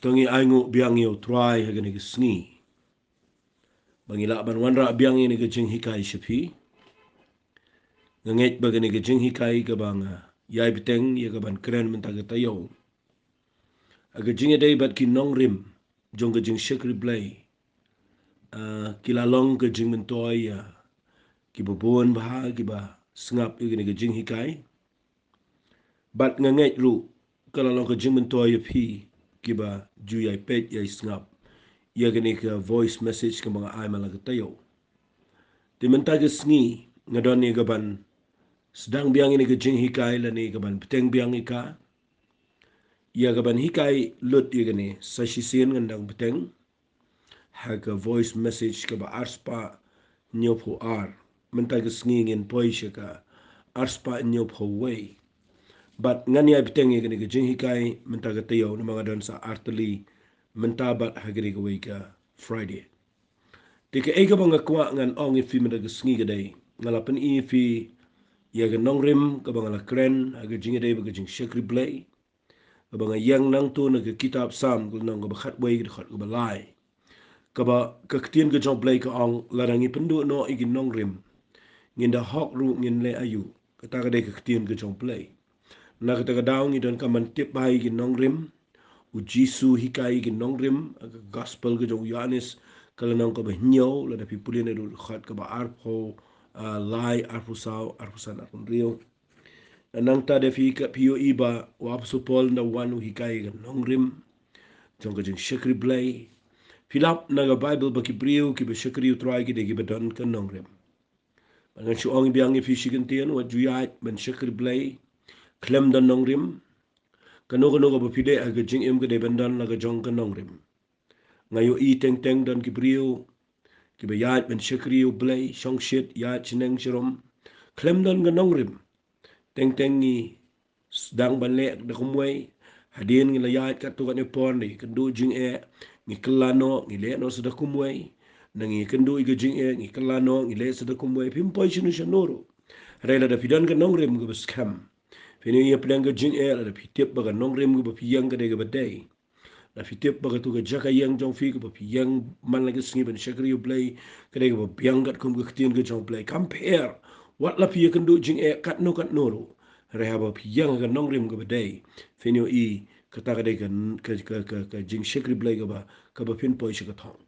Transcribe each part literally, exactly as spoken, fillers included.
To ngi ainguh biang ïa u Trai ha kane ka sngi ba ngi lah ban wanrah biang ïa kane ka jinghikai sha phi. Nga ngeit ba kane ka jinghikai kaba nga ïai bteng ïa ka ban kren mynta ka taïew, ha ka jingïadei bad ki nongrim jong ka jingshakri Blei, ah, ki la long ka jingmyntoi ïa kiba bun bha kiba sngap ïa kane ka jinghikai. Bad nga ngeit ruh ka la long ka jingmyntoi ïa phi kiba ju ïai peit ïai sngap ïa kane ka voice message kaba nga ai man la ka taïew. Te mynta ka sngi nga don ïa ka ban sdang biang ïa kane ka jinghikai lane ka ban bteng biang ïa ka, ïa ka ban hikai lut ïa kane. Sa shisien ngan dang bteng ha ka voice message kaba arspah hynñiewphew ar. Mynta ka sngi ngin poi sha ka arspah hynñiewphew wei. Bad ngan ïai bteng ïa kane ka jinghikai mynta ka taïew namar nga don sa artylli mynta bad ha kane kawei ka Friday. Te kaei kaba nga kwah ngan ong ïa phi mynta ka sngi ka dei, nga la pyni ïa phi ïa ka nongrim kaba nga la kren ha ka jingïadei bad ka jingshakri Blei, kaba nga ïeng nangta na ka kitab Salm, ka lynnong kaba khatwei, ka dkhot kaba lai. Kaba ka ktien ka jong Blei ka ong, lada ngi pynduh noh ïa ki nongrim, ngin da hok ruh ngin leh aïu? Kata ka dei ka ktien ka jong Blei. Na kata ka daw ngi donkam ban tip bha ïa ki nongrim. U Jisu hikai ïa ki nongrim ha ka gospel ka jong u Ïoannis, ka lynnong kaba hynñiew, lada phi pule naduh dkhot kaba arphew, ah, lai, arphew saw, arphew san, arphew hynriew. Nangta da phi ka, phi ïohi ba u apostol Paul ynda u wan u hikai ïa ka nongrim jong ka jingshakri Blei. Phi lap na ka Baibl ba ki briew kiba shakri u Trai ki dei kiba don ka nongrim. Bad ngan shu ong biang ïa phi shi kyntien, wat ju ïaid ban shakri Blei khlem don nongrim. Kano kano kaba phi leh ha ka jingim ka dei ban don la ka jong ka nongrim. Nga ïohi teng teng don ki briew kiba ïaid ban shakri ïa u Blei, shongshit, ïaid shaneng sharum khlem don ka nongrim. Teng teng ngi sdang ban leh da kumwei. Hadien ngi la ïaid katto katne por, ngi kynduh jingeh, ngi kylla noh, ngi leh noh sa da kumwei. Na ngi kynduh ïa ka jingeh, ngi kylla noh, ngi leh sa da kumwei. Phim poi shano shano ruh. Hynrei lada phi don ka nongrim kaba skhem, phin ïohi hapdeng ka jingeh, lada phi tip ba ka nongrim kaba phi ïeng ka dei kaba dei, lada phi tip ba katu ka jaka ïeng jong phi kaba phi ïeng man la ka sngi ban shakri ïa u Blei ka dei kaba biang katkum ka ktien ka jong u Blei, kam pher wat la phi ïakynduh jingeh katno katno ruh. Hynrei haba phi ïeng ha ka nongrim kaba dei, phin ïohi kata ka dei ka, ka, ka, ka, ka jingshakri Blei kaba, kaba phin poi sha ka thong.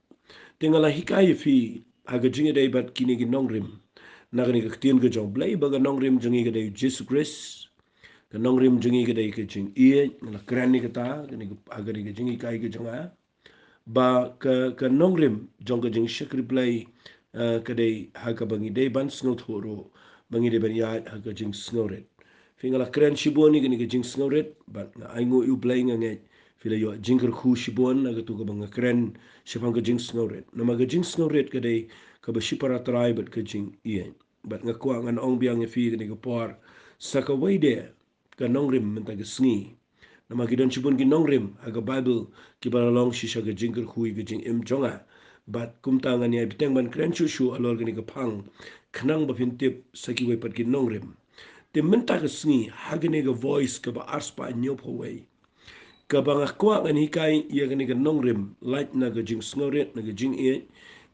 Te nga la hikai ïa phi ha ka jingïadei bad kine ki nongrim na kane ka ktien ka jong u Blei, ba ka nongrim jong ngi ka dei u Jisu Khrist. Ka nongrim jong ngi ka dei ka jingïeit, nga la kren ïa kata, kane ka, ha kane ka jinghikai ka jong nga. Ba ka, ka nongrim jong ka jingshakri Blei, eh, ka dei ha kaba ngi dei ban sngewthuh ruh ba ngi dei ban ïaid ha ka jingsngewrit. Phi, nga la kren shibun ïa kane ka jingsngewrit, bad nga ainguh ïa u Blei, nga ngeit phi la ïoh jingkyrkhu shibun na katu kaba nga kren shaphang ka jingsngewrit. Namar ka jingsngewrit ka dei kaba shipara trai bad ka jingïeit. Bad nga kwah ngan ong biang ïa phi kane ka por, sa kawei de ka nongrim mynta ka sngi. Namar ki don shibun ki nongrim ha ka Baibl kiba la long shisha ka jingkyrkhu ïa ka jingim jong nga. Bad kumta ngan ïai bteng ban kren shuh shuh halor kane ka phang, khnang ba phin tip sa kiwei pat ki nongrim. Te mynta ka sngi ha kane ka voice kaba arspah hynñiewphew wei, kaba nga kwah ngan hikai ïa kane ka nongrim, lait na ka jingsngewrit, na ka jingïeit.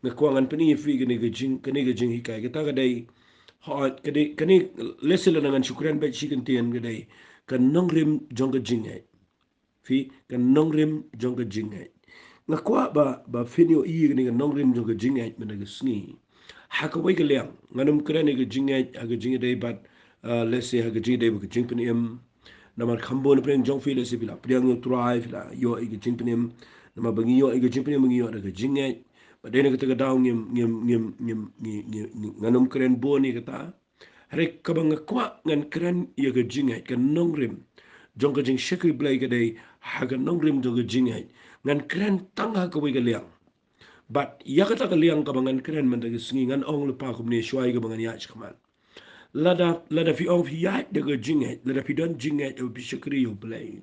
Nga kwah ngan pyni ïa phi kane ka jing, kane ka jinghikai, kata ka dei, hooid, ka dei, kane, lehse lada ngan shu kren beit shi kyntien, ka dei ka nongrim jong ka jingïeit. Phi, ka nongrim jong ka jingïeit. Nga kwah ba, ba phin ïohi ïa kane ka nongrim jong ka jingïeit mynta ka sngi. Ha kawei ka liang, ngan ym kren ïa ka jingïeit ha ka jingïadei bad, ah, lehse ha ka jingïadei bad ka jingpynim. Namar kham bun na pdeng jong phi lehse phi la pdiang ïa u Trai, phi la ïoh ïa ka jingpynim. Namar ba ngi ïoh ïa ka jingpynim ba ngi ïoh da ka jingïeit. Bad dei na kata ka daw ngim, ngim, ngim, ngim, ngi, ngi, ngi, ngan ym kren bun ïa kata. Hynrei kaba nga kwah ngan kren ïa ka jingïeit, ka nongrim jong ka jingshakri Blei ka dei ha ka nongrim jong ka jingïeit. Ngan kren tang ha kawei ka liang. Bad ïa kata ka liang kaba ngan kren mynta ka sngi, ngan ong lypa kumne shuwa ïa kaba ngan ïaid shakhmat. Lada, lada phi ong phi ïaid da ka jingïeit, lada phi don jingïeit, phi shakri ïa u Blei,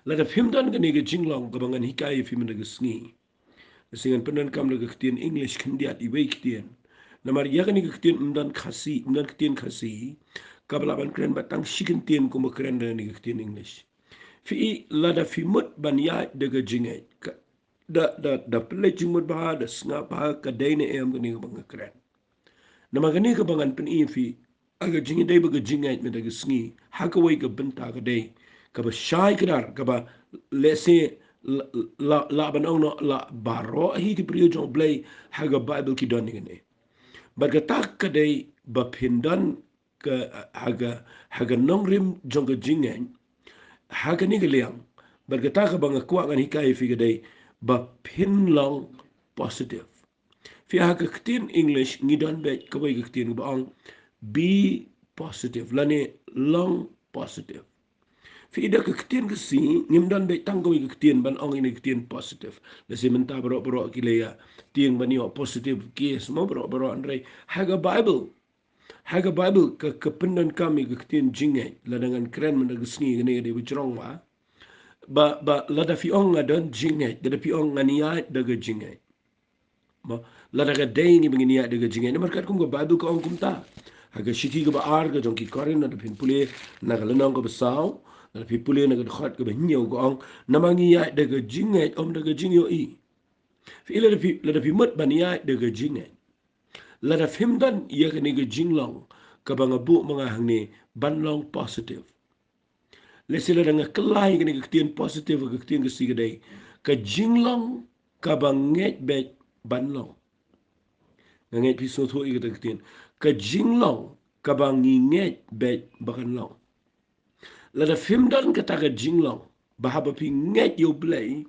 lada phim don kane ka jinglong kaba ngan hikai ïa phi mynta ka sngi, lehse ngan pyndonkam da ka ktien English khyndiat, iwei i ktien. Namar ïa kane ka ktien ym don Khasi, ym don ktien Khasi kaba lah ban kren bad tang shi kyntien kumba kren da kane ka ktien English. Phi i lada phi mut ban ïaid da ka jingngeit. Ka, da, da, da pynleit jingmut bha, da sngap bha, ka dei ne em kane kaba nga kren. Namar kane kaba ngan pyni phi, ha ka jingïadei bad ka jingngeit mynta ka sngi, ha kawei ka bynta ka dei kaba shai kdar, kaba lehse la, la, la ban ong noh la baroh hi ki briew jong U Blei ha ka Baibl ki don ïa kane. Bad kata ka dei ba phin don ka, ha ka, ha ka nongrim jong ka jingngeit, ha kane ka liang. Bad kata kaba nga kwah ngan hikai phi ka dei ba phin long positive. Phi, ha ka ktien English ngi don beit kawei ka ktien kaba ong be positive lane long positive. Phi, da ka ktien Khasi ngim don beit tang kawei ka ktien ban ong ïa kane ka ktien positive. Lehse mynta baroh baroh ki la ïa tieng ban ïoh positive case mo baroh baroh, hynrei ha ka Baibl, ha ka Baibl ka, ka pyndonkam ïa ka ktien jingngeit. Lada ngan kren mynta ka sngi kane ka dei ba jrong bha. Ba, ba lada phi ong nga don jingngeit, lada phi ong ngan ïaid da ka jingngeit. Mo, lada ka dei ngi ba ngin ïaid da ka jingngeit, namar katkum ka Baibl ka ong kumta. Ha ka shithi kaba ar ka jong ki Korinth, lada phin pule na ka lynnong kaba saw, lada phi pule na ka dkhot kaba hynñiew, ka ong, namar ngi ïaid da ka jingngeit, ym da ka jingïohi. Phi, lada phi, lada phi mut ban ïaid da ka jingngeit, lada phim don ïa kane ka jinglong kaba nga buh ma nga hangne ban long positive. Lehse lada nga kylla ïa kane ka ktien positive, ka ktien Khasi ka dei ka jinglong kaba ngeit beit ban long. Nga ngeit phi sngewthuh ïa kata ka ktien. Ka jinglong kaba ngi ngeit beit ba kan long. Lada phim don kata ka jinglong ba haba phi ngeit ïa U Blei,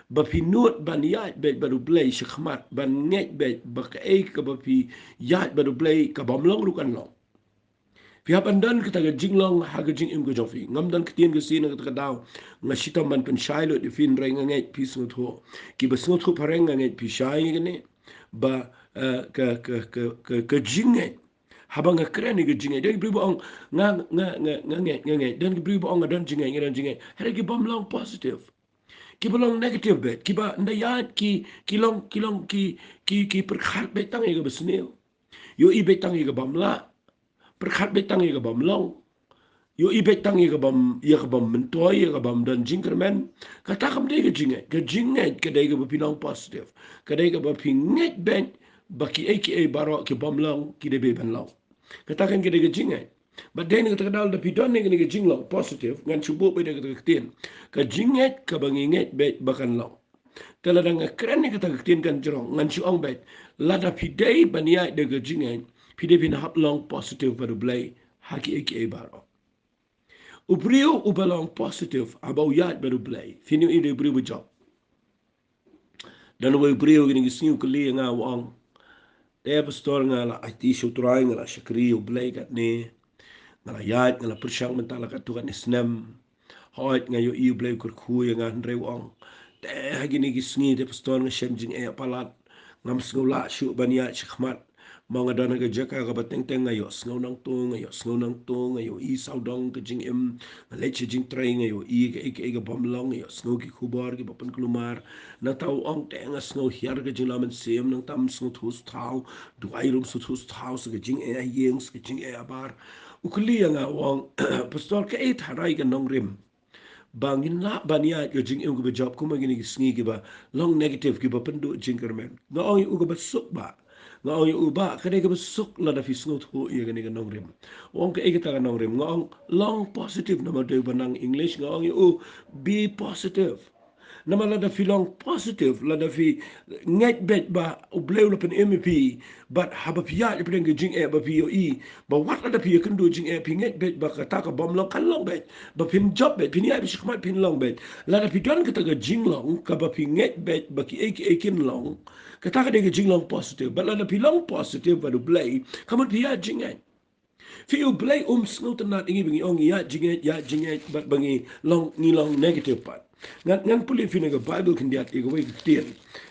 ba phi nud ban ïaid beit bad U Blei shakhmat, ban ngeit beit ba kaei kaba phi ïaid bad U Blei ka bym long ruh kan long. Phi hap ban don kata ka jinglong ha ka jingim ka jong phi. Ngam don ktien Khasi na kata ka daw, nga shitom ban pynshai lut ïa phi, hynrei nga ngeit phi sngewthuh. Kiba sngewthuh phareng, nga ngeit phi shai ïa kane. Ba, eh, ka, ka, ka, ka, ka jingngeit. Haba nga kren ïa ka jingngeit, don ki briew ba ong nga, nga, nga, nga ngeit, nga ngeit. Don ki briew ba ong nga don jingngeit, nga don jingngeit. Hynrei ki bym long positive. Kiba long negative beit, kiba ynda ïaid ki, ki long, ki long, ki, ki, ki pyrkhat beit tang ïa kaba sniew. Ïohi beit tang ïa ka bym lah. Pyrkhat beit tang ïa ka bym long. Ïohi beit tang ïa ka bym, ïa ka bym myntoi, ïa ka bym don jingkyrmen. Kata kam dei ka jingngeit. Ka jingngeit ka dei kaba phi long positive. Ka dei kaba phi ngeit beit ba kiei kiei baroh ki bym long ki dei beit ban long. Kata kan ka dei ka jingngeit. Bad dei na kata ka daw lada phi don ïa kane ka jinglong positive, ngan shu buh beit da kata ka ktien. Ka jingngeit kaba ngi ngeit beit ba kan long. Te lada nga kren ïa kata ka ktien kan jrong, ngan shu ong beit, lada phi dei ban ïaid da ka jingngeit, phi dei phin hap long positive bad U Blei ha kiei kiei baroh. U briew uba long positive haba u ïaid bad U Blei, phin ïohi u dei u briew ba jop. Don uwei u briew kine ki sngi u kylli ïa nga, u ong, te pastor, nga la aiti sha U Trai, nga la shakri ïa U Blei katne, nga la ïaid, nga la pyrshang mynta la katto katne snem. Hooid, nga ïohi U Blei u kyrkhu ïa nga, hynrei, u ong, te ha kine ki sngi te pastor nga shem jingeh palat. Ngam sngew lah shuh ban ïaid shakhmat. Mo, nga don ha ka jaka kaba teng teng, nga ïohsngew nangto, nga ïohsngew nangto, nga ïohi sawdong ka jingim. Nga leit sha jingtrei, nga ïohi kaei kaei ka bym long, nga ïohsngew ki khubor kiba pynkulmar. Nangta u ong, te nga sngew hiar ka jinglong mynsiem, nangta ym sngewthuh shuh thaw, duwai ruh ym sngewthuh shuh thaw, sa ka jingeh ha ïing, sa ka jingeh ha bar. U kylli ïa nga, u ong, pastor, kaei tharai ka nongrim ba ngin lah ban ïaid ka jingim kaba jop kum ha kine ki sngi kiba long negative, kiba pynduh jingkyrmen? Nga ong ïa u, kaba suk bah. Nga ong ïa u, bah, ka dei kaba suk lada phi sngewthuh ïa kane ka nongrim. U ong, kaei kata ka nongrim? Nga ong, long positive, namar dei ba nang English. Nga ong ïa u, be positive. Namar lada phi long positive, lada phi ngeit beit ba U Blei u la pynim ïa phi, bad haba phi ïaid hapdeng ka jingeh ba phi ïohi ba wat lada phi ïakynduh jingeh, phi ngeit beit ba kata ka bym long kan long beit, ba phin jop beit, phin ïaid beit shakhmat, phin long beit. Lada phi don kata ka jinglong kaba phi ngeit beit ba kiei kiei kin long, kata ka dei ka jinglong positive. Bad lada phi long positive bad U Blei, ka mut phi ïaid jingngeit. Phi, U Blei um sngewtynnat ïa ngi ba ngi ong ïaid jingngeit, ïaid jingngeit, bad ba ngi long, ngi long negative pat. Ngan, ngan pule phi na ka Baibl khyndiat ïa kawei ka ktien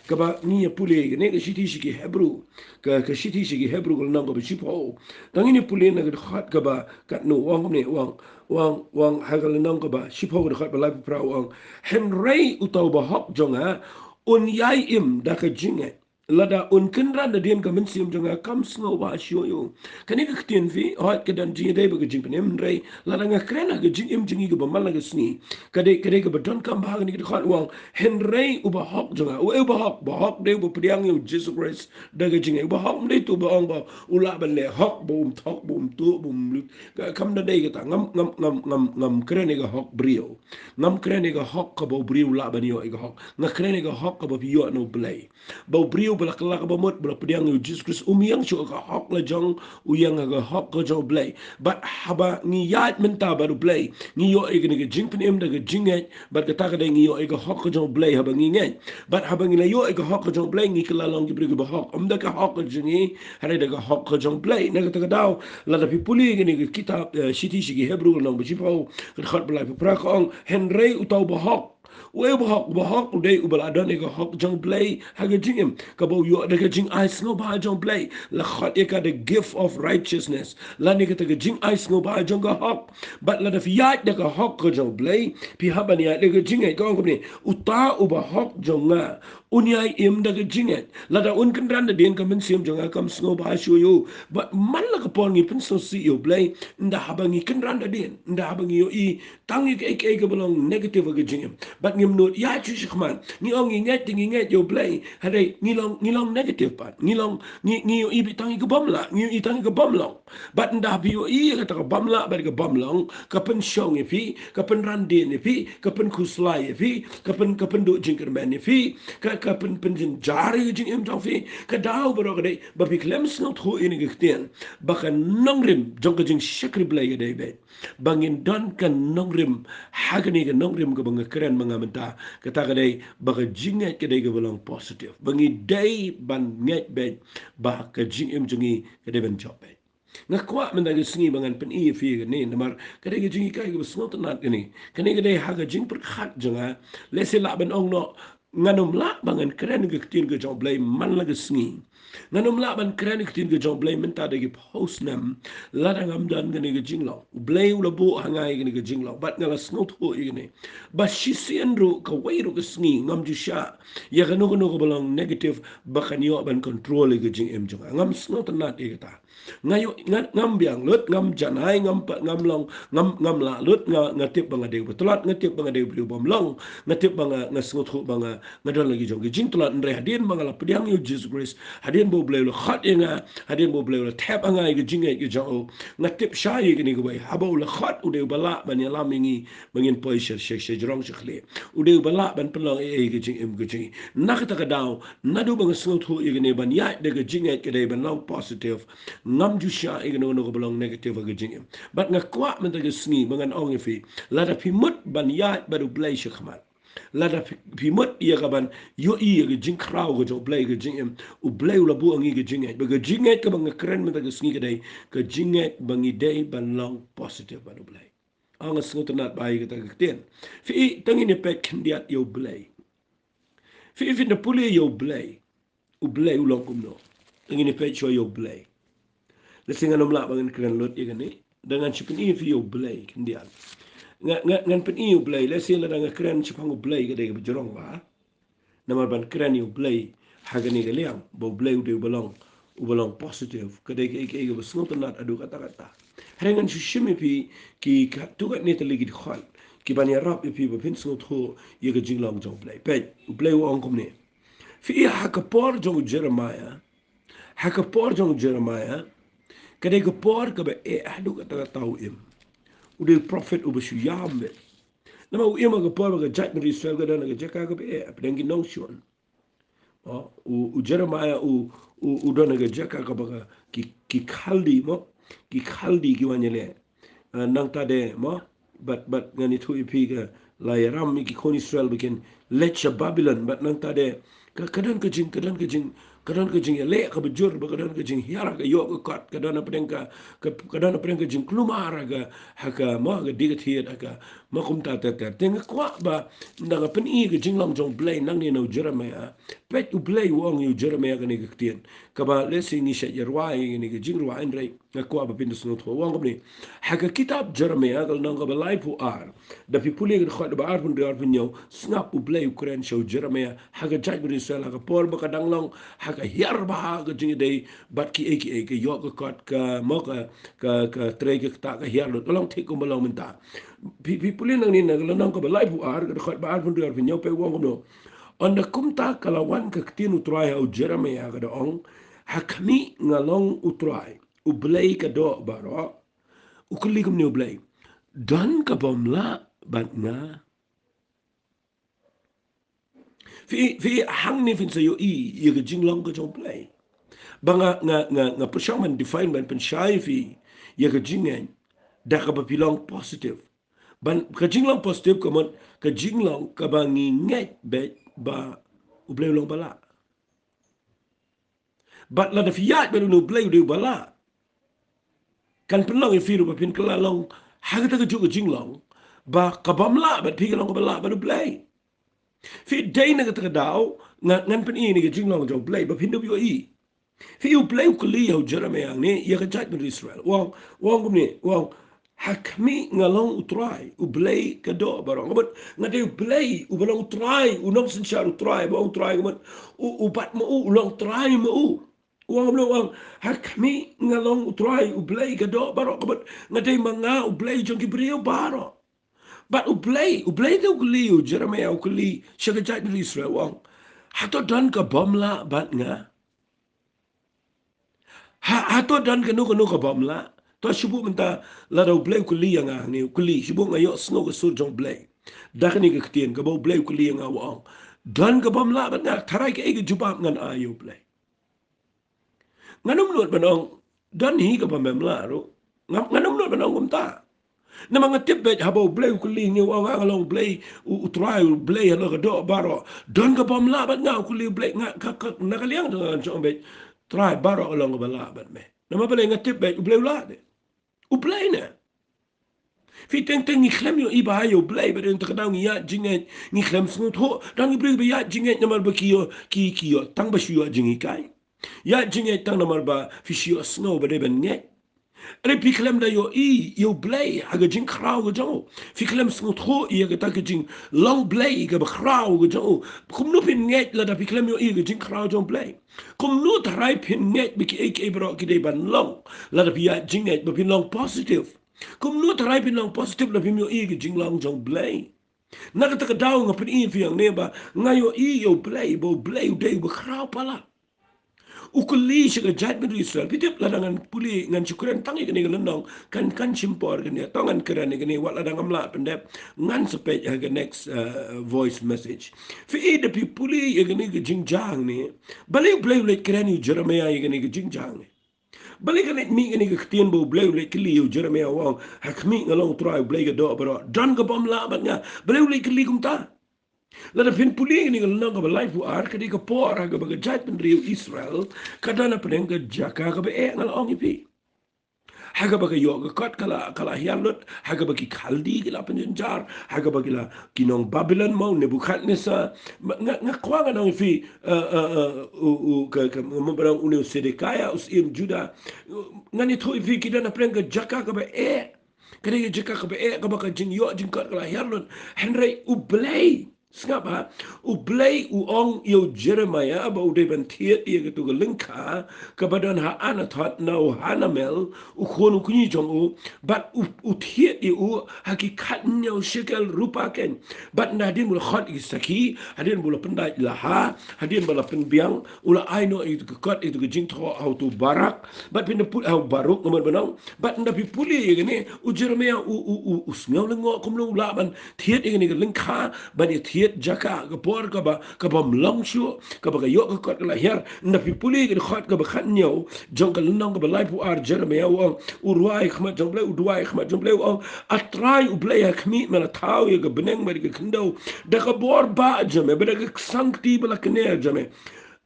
kaba ngi ïa pule, kane ka shithi sha ki Hebru, ka, ka shithi sha ki Hebru ka lynnong kaba shiphew. Tang ngin ïa pule na ka dkhot kaba katno, u ong kumne, u ong, u ong, u ong ha ka lynnong kaba shiphew ka dkhot ba laiphew phra, u ong, hynrei uta uba hok jong nga un ïai im da ka jingngeit. Lada un kynran da dien ka mynsiem jong nga kam sngewbha shuh ïa u. Kane ka ktien phi, hooid ka don jingïadei bad ka jingpynim, hynrei lada nga kren ha ka jingim jong ngi kaba man la ka sngi, ka dei, ka dei kaba donkam bha kane ka dkhot u ong, hynrei u bahok jong nga, uei u bahok? Bahok dei uba pdiang ïa u Jisu Khrist da ka jingngeit. U bahok ym dei uto uba ong ba u lah ban leh hok, ba um thok, ba um tuh, ba um lut. Ka, kam da dei kata. Ngam, ngam, ngam, ngam, ngam kren ïa ka hok briew. Ngam kren ïa ka hok kaba u briew u lah ban ïoh ïa ka hok. Nga kren ïa ka hok kaba phi ïoh na U Blei. Ba u briew ba la kylla kaba mut, ba la pdiang ïa u Jisu Khrist, um ïeng shuh ha ka hok la jong, u ïeng ha ka hok ka jong U Blei. Bad haba ngi ïaid mynta bad U Blei, ngi ïoh ïa kane ka jingpynim da ka jingngeit, bad kata ka dei ngi ïoh ïa ka hok ka jong U Blei haba ngi ngeit. Bad haba ngi la ïoh ïa ka hok ka jong U Blei, ngi kylla long ki briew kiba hok. Ym da ka hok ka jong ngi, hynrei da ka hok ka jong U Blei. Na kata ka daw, lada phi pule ïa kane ka kitab, eh, Shithi sha ki Hebru lynnong ba shiphew, ka dkhot ba laiphew phra ka ong, hynrei uta u bahok. Uei u bahok? U bahok u dei uba la don ïa ka hok jong U Blei ha ka jingim, kaba u ïoh da ka jingai sngewbha jong U Blei. La khot ïa ka the gift of righteousness, lane kata ka jingai sngewbha jong ka hok. Bad lada phi ïaid da ka hok ka jong U Blei, phi hap ban ïaid da ka jingngeit. Ka ong kumne, uta u bahok jong nga un ïai im da ka jingngeit. Lada un kynran da dien ka mynsiem jong nga kam sngewbha shuh ïa u. Bad man la ka por ngi pynsngewsih ïa U Blei, ynda haba ngi kynran da dien, ynda haba ngi ïohi tang ïa kaei kaei kaba long negative ha ka jingim. Bad ngim nud ïaid shuh shakhmat. Ngi ong ngi ngeit, te ngi ngeit ïa U Blei, hynrei ngi long, ngi long negative pat. Ngi long, ngi, ngi ïohi beit tang ïa ka bym lah, ngi ïohi tang ïa ka bym long. Bad ynda phi ïohi ïa kata ka bym lah bad ka bym long, ka pynshong ïa phi, ka pynran dien ïa phi, ka pynkhuslai ïa phi, ka pyn, ka pynduh jingkyrmen ïa phi, ka, ka pyn, pynjynjar ïa ka jingim jong phi. Ka daw baroh ka dei ba phi khlem sngewthuh ïa kane ka ktien, ba ka nongrim jong ka jingshakri Blei ka dei beit ba ngin don ka nongrim ha kane ka nongrim kaba nga kren ma nga mynta. Kata ka dei ba ka jingngeit ka dei kaba long positive, ba ngi dei ban ngeit beit ba ka jingim jong ngi ka dei ban jop beit. Nga kwah mynta ka sngi ba ngan pyni ïa phi kane, namar ka dei ka jinghikai kaba sngewtynnat kane. Kane ka dei ha ka jingpyrkhat jong nga. Lehse lah ban ong noh, ngan ym lah ba ngan kren ka ktien ka jong U Blei man la ka sngi. Ngan ym lah ban kren ka ktien ka jong U Blei mynta da ki phew snem lada ngam don kane ka jinglong. U Blei u la buh ha nga ïa kane ka jinglong bad nga la sngewthuh ïa kane. Ba shisien ruh, kawei ruh ka sngi ngam ju shah ïa kano kano kaba long negative ba kan ïoh ban control ïa ka jingim jong nga. Ngam sngewtynnat ïa kata. Nga ïoh, nga, ngam biang lut, ngam janai, ngam pa, ngam long, ngam, ngam lah lut. Nga, nga tip ba nga dei uba tlot, nga tip ba nga dei uba bym long, nga tip ba nga, nga sngewthuh ba nga, nga don la ki jong ki jingtlot. Hynrei hadien ba nga la pdiang ïa u Jisu Khrist, hadien ba U Blei u la khot ïa nga, hadien ba U Blei u la thep ha nga ïa ka jingngeit ka jong u, nga tip shai ïa kane kawei, haba u la khot u dei uba lah ban ïalam ïa ngi ba ngin poi sha, sha, sha jrong sha khlieh. U dei uba lah ban pynlong ei ei ka jingim ka jong ngi. Na kata ka daw, naduh ba nga sngewthuh ïa kane, ban ïaid da ka jingngeit ka dei ban long positive. Ngam ju shah ïa kano kano kaba long negative ha ka jingim. Bad nga kwah mynta ka sngi ba ngan ong ïa phi, lada phi mut ban ïaid bad U Blei shakhmat, lada phi, phi mut ïa ka ban ïohi ïa ka jingkhraw ka jong U Blei ha ka jingim, U Blei u la buh ha ngi ka jingngeit. Bad ka jingngeit kaba nga kren mynta ka sngi ka dei ka jingngeit ba ngi dei ban long positive bad U Blei. Nga sngewtynnat bha ïa kata ka ktien. Phi i, tang ngin ïa peit khyndiat ïa U Blei. Phi i, phin da pule ïa U Blei, U Blei u long kumno. Tang ngin ïa peit shuwa ïa U Blei. Lehse ngan ym lah ba ngan kren lut ïa kane, da ngan shu pyni ïa phi ïa U Blei khyndiat. Nga, nga, ngan pyni ïa U Blei, lehse lada nga kren shaphang U Blei ka dei kaba jrong bha. Namar ban kren ïa U Blei ha kane ka liang, ba U Blei u dei uba long, uba long positive, ka dei kaei kaei kaba sngewtynnat haduh katta katta. Hynrei ngan shu shim ïa phi ki katto katne tylli ki dkhot kiban ïarap ïa phi ba phin sngewthuh ïa ka jinglong jong U Blei. Peit, U Blei u ong kumne. Phi i, ha ka por jong u Jeremiah, ha ka por jong u Jeremiah, ka dei ka por kaba eh haduh katta katta u im. U dei u prophet uba shu ïam beit. Namar u im ha ka por ba ka jaitbynriew Israel ka don ha ka jaka kaba eh, hapdeng ki nongshun. Mo, u, u Jeremiah u, u, u don ha ka jaka kaba ka, ki, ki Khaldi, mo, ki Khaldi ki wan ïaleh. Ah, nangta de, mo, bad, bad ngan ïathuh ïa phi ka la ïaram ïa ki khun Israel ba kin leit sha Babilon, bad nangta de ka, ka don ka jing, ka don ka jing, ka don ka jingïaleh kaba jur, bad ka don ka jinghiar ha ka ïoh ka kot, ka don hapdeng ka, ka, ka don hapdeng ka jingkulmar ha ka, ha ka, mo, ha ka dieng ka thied, ha ka, Ma kumta ter ter. Te nga kwah ba, nda nga pyni ka jinglong jong u Blei nangne na u Jeremiah. Peit u Blei u ong ïa u Jeremiah kane ka ktien. Kaba lehse ngi shait ïa rwai kane ka jingrwai, hynrei nga kwah ba phin da sngewthuh. U ong kumne. Ha ka kitab Jeremiah ka lynnong kaba laiphew ar. Da phi pule ka dkhot ba arphew hynriew arphew hynñiew. Sngap u Blei u kren sha u Jeremiah. Ha ka jaitbynriew Israel ha ka por ba ka dang long ha ka hiar bha ka jingïadei bad kiei kiei, ka ïoh ka kot, ka mo ka, ka, ka trei ka ktah, ka hiar lut. Ka long thik kumba long mynta. Phi, phi pule nangne na ka lynnong kaba laiphew ar, ka dkhot ba arphew hynriew arphew hynñiew, peit u ong kumno. Ynda kumta ka la wan ka ktien u Trai ha u Jeremiah, ka da ong, ha khmih, nga long u Trai, u Blei ka doh baroh. U kylli kumne u Blei. Don ka bym lah bad nga? Phi, phi, hangne phin sa ïohi ïa ka jinglong ka jong u Blei. Ba nga, nga, nga, nga pyrshang ban define, ban pynshai ïa phi ïa ka jingngeit da kaba phi long positive. Ban, ka jinglong positive ka mut ka jinglong kaba ngi ngeit beit ba u Blei u long ba lah. Bad lada phi ïaid bad une u Blei u dei uba lah, kan pynlong ïa phi ruh ba phin kylla long ha kata kajuh ka jinglong ba ka bym lah bad phi ka long kaba lah bad u Blei. Phi, dei na kata ka daw nga, ngan pyni ïa ka jinglong jong u Blei ba phin da ïohi. Phi, u Blei u kylli ïa u Jeremiah hangne, ïa ka jaitbynriew Israel. U ong, u ong kumne, u ong, ha khmih, nga long u Trai, u Blei ka doh baroh. Ka mut nga dei u Blei uba long u Trai, u nongsynshar u Trai, ba ong u Trai, ka mut u, u bat ma u, u long Trai ma u. U ong kumno? U ong, ha khmih, nga long u Trai, u Blei ka doh baroh. Ka mut nga dei ma nga u Blei jong ki briew baroh. Bad u Blei, u Blei te u kylli ïa u Jeremiah, u kylli sha ka jaitbynriew Israel, u ong, hato don ka bym lah bad nga? Ha, hato don kano kano ka bym lah? To shu buh mynta, lada u Blei u kylli ïa nga hangne, u kylli, shu buh nga ïohsngew ka sur jong u Blei da kane ka ktien kaba u Blei u kylli ïa nga, u ong, don ka bym lah bad nga? Tharai kaei ka jubab ngan ai ïa u Blei. Ngan ym nud ban ong don hi ka bym lah ruh. Ngan, ngan ym nud ban ong kumta. Namar nga tip beit haba u Blei u kylli ngi, u ong, nga long u Blei, u, u Trai, u Blei halor ka doh baroh. Don ka bym lah bad nga, u kylli u Blei. Nga, ka, ka, na ka liang jong nga ngan ong beit, Trai, baroh ka long kaba lah bad me. Namar balei? Nga tip beit u Blei u lah de. U Blei ne? Phi, teng teng ngi khlem ïohi bha ïa u Blei, bad ynda ka daw ngi ïaid jingngeit ngi khlem sngewthuh. Don ki briew ba ïaid jingngeit namar ba ki ïoh, ki, ki ïoh tang ba shu ïoh jinghikai. Ïaid jingngeit tang namar ba phi shu ïohsngew ba dei ban ngeit. Hynrei phi khlem da ïohi ïa u Blei ha ka jingkhraw ka jong u. Phi khlem sngewthuh ïa kata ka jinglong Blei kaba khraw ka jong u. Kumno phin ngeit lada phi khlem ïohi ïa ka jingkhraw jong u Blei? Kumno tharai phin ngeit ba kiei kiei baroh ki dei ban long lada phi ïaid jingngeit ba phin long positive? Kumno tharai phin long positive lada phim ïohi ïa ka jinglong jong u Blei? Na kata ka daw nga pyni ïa phi hangne ba nga ïohi ïa u Blei, ba u Blei u dei uba khraw palat. U kylli sha ka jaitbynriew Israel. Phi tip, lada ngan pule, ngan shu kren tang ïa kane ka lynnong, kan, kan shim por kane. To ngan kren ïa kane, wat lada ngam lah pyndep, ngan sa peit ha ka next, uh, voice message. Phi i, da phi pule ïa kane ka jingjia hangne, balei u Blei u leit kren ïa u Jeremiah ïa kane ka jingjia hangne? Balei ka leit mih kane ka ktien ba u Blei u leit kylli ïa u Jeremiah, u ong, ha khmih, nga long u Trai, u Blei ka doh baroh. Don ka bym lah bad nga? Balei u leit kylli kumta? Lada phin pule kane ka lynnong kaba laiphew ar, ka dei ka por ha kaba ka jaitbynriew Israel ka don hapdeng ka jaka kaba eh, nga la ong ïa phi. Ha kaba ka ïoh ka kot ka la, ka la hiar lut, ha kaba ki Khaldi ki la pynjynjar, ha kaba ki la, ki nong Babilon mo, Nebukhadnessar. Ma, nga, nga kwah ngan ong ïa phi, uh, uh, uh, u, u, ka, ka, mo, ba ong une u Sedekiah, u syiem Judah. Ngan ïathuh ïa phi, ki don hapdeng ka jaka kaba eh. Ka dei ka jaka kaba eh, kaba ka jingïoh jingkot ka la hiar lut. Hynrei u Blei, sngap ha, u Blei u ong ïa u Jeremiah ba u dei ban thied ïa katu ka lyngkha kaba don ha Anathoth na u Hanamel, u khun u kñi jong u, bad u, u thied ïa u ha ki khathynñiew shekel rupa keiñ. Bad na hadien ba u la khot ïa ki sakhi, hadien ba u la pyndait la ha, hadien ba la pynbiang, u la ai noh ïa katu ka kot, ïa katu ka jingthoh ha utu u Barak, bad phin da pule ha u Baruk, nga mut ban ong, bad ynda phi pule ïa kane, u Jeremiah u, u, u, u sngew lyngngoh kumno u lah ban thied ïa kane ka lyngkha, ban ïa thied jaka, ka por kaba, ka bym long shuh, kaba ka ïoh ka kot ka la hiar. Ynda phi pule ïa ka dkhot kaba khathynñiew jong ka lynnong kaba laiphew ar Jeremiah u ong, u rwai ha khmat jong u Blei, u duwai ha khmat jong u Blei, u ong, A Trai u Blei, ha khmih, me la thaw ïa ka bneng bad ïa ka khyndew da ka bor bah jong me, bad da ka ksangkti ba la kner jong me.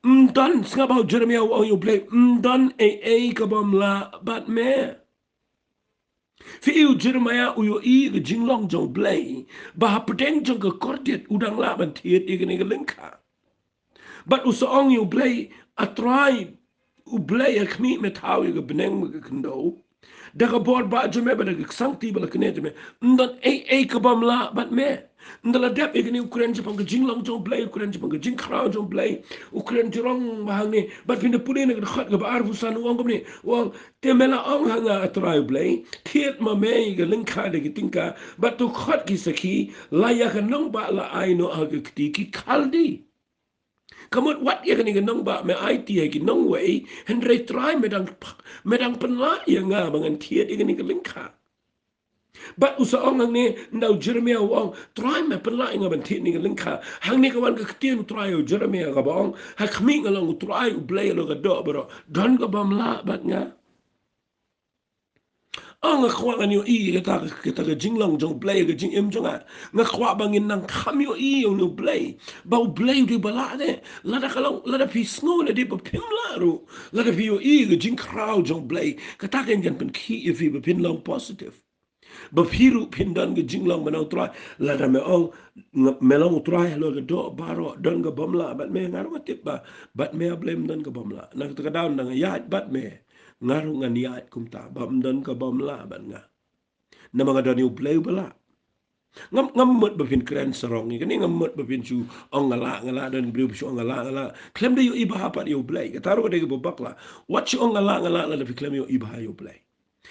Ym don, sngap ha u Jeremiah u ong ïa u Blei, ym don ei ei ka bym lah bad me. Phi i u Jeremiah u ïohi ka jinglong jong u Blei, ba hapdeng jong ka kordit u dang lah ban thied ïa kane ka lyngkha. Bad u sa ong ïa u Blei, A Trai, u Blei, ha khmih me thaw ïa ka bneng bad ka khyndew, da ka bor ba jong me bad da ka ksangti bad la kane jong me, ym don ei ei ka bym lah bad me. Ynda la dep ïa kane u kren shaphang ka jinglong jong u Blei, u kren shaphang ka jingkhraw jong u Blei, u kren jrong bha hangne. Bad phin da pule na ka dkhot kaba arphew san u ong kumne, u ong, te me la ong ha nga, A Trai u Blei, thied ma me ïa ka lyngkha da ki tyngka bad to khot ki sakhi, la ïa ka nongbah la ai noh ha ka kti ki Khaldi. Ka mut wat ïa kane ka nongbah me aiti ha ki nongwei, hynrei Trai me dang, me dang pynlah ïa nga ba ngan thied ïa kane ka lyngkha. Bad u sa ong hangne, ynda u Jeremiah u ong, Trai me pynlah ïa nga ban thied ïa kane ka lyngkha. Hangne ka wan ka ktien u Trai ïa u Jeremiah kaba ong, ha khmih nga long u Trai u Blei halor ka doh baroh, don ka bym lah bad nga. Ong, nga kwah ngan ïohi kata, kata ka jinglong jong u Blei, ka jingim jong nga. Nga kwah ba ngin nang kham ïohi ïa une u Blei, ba u Blei u dei ba lah de. Lada ka long, lada phi sngew lada ba phim lah ruh, lada phi ïohi ka jingkhraw jong u Blei, kata kan, kan pynkhih ïa phi ba phin long positive. Ba phi ruh phin don ka jinglong ba na u Trai. Lada me ong, nga, me long u Trai halor ka doh baroh, don ka bym lah bad me, nga ruh nga tip ba bad me, A Blei, ym don ka bym lah. Na kata ka daw ynda nga ïaid bad me, nga ruh ngan ïaid kumta, ba ym don ka bym lah bad nga. Namar nga don ïa u Blei uba lah. Ngam, ngam mut ba phin kren sarong ïa kane, ngam mut ba phin shu ong nga lah, nga lah, don briew ba shu ong nga lah, nga lah. Khlem da ïohi bha pat ïa u Blei. Kata ruh ka dei kaba bakla. Wat shu ong nga lah, nga lah, lada phi khlem ïohi bha ïa u Blei.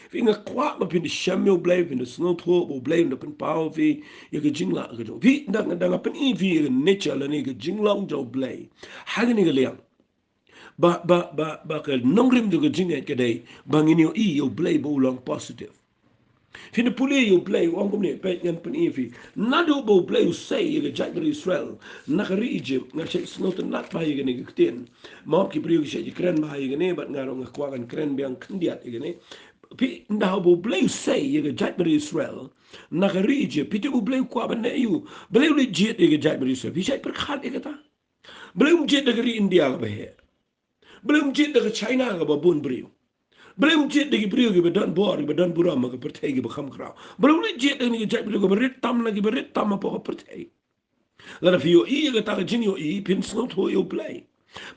Phi, nga kwah ba phin da shem ïa u Blei, phin da sngewthuh ba u Blei un da pynpaw phi ïa ka jinglah ka jong phi. Ynda, ynda nga pyni phi ïa ka nature lane ka jinglong jong u Blei ha kane ka liang, ba, ba, ba, ba ka nongrim jong ka jingngeit ka dei ba ngin ïohi ïa u Blei ba u long positive. Phin da pule ïa u Blei, u ong kumne, peit, ngan pyni ïa phi. Naduh ba u Blei u sei ïa ka jaitbynriew Israel na ka ri Egypt, nga shait sngewtynnat bha ïa kane ka ktien. Mo, ki briew ki shait kren bha ïa kane, bad nga ruh nga kwah ngan kren biang khyndiat ïa kane. Phi, ynda ba u Blei u sei ïa ka jaitbynriew Israel na ka ri Egypt, phi tip u Blei u kwah ban leh aïu? Balei u leit jied ïa ka jaitbynriew Israel? Phi shait pyrkhat ïa kata? Balei um jied da ka ri India kaba heh? Balei um jied da ka China kaba bun briew? Balei um jied da ki briew kiba don bor, kiba don burom ha ka pyrthei, kiba kham khraw? Balei u leit jied da kine ki jaitbynriew kiba rit tam na kiba rit tam hapoh ka pyrthei? Lada phi ïohi ïa kata ka jingïohi, phin sngewthuh ïa u Blei.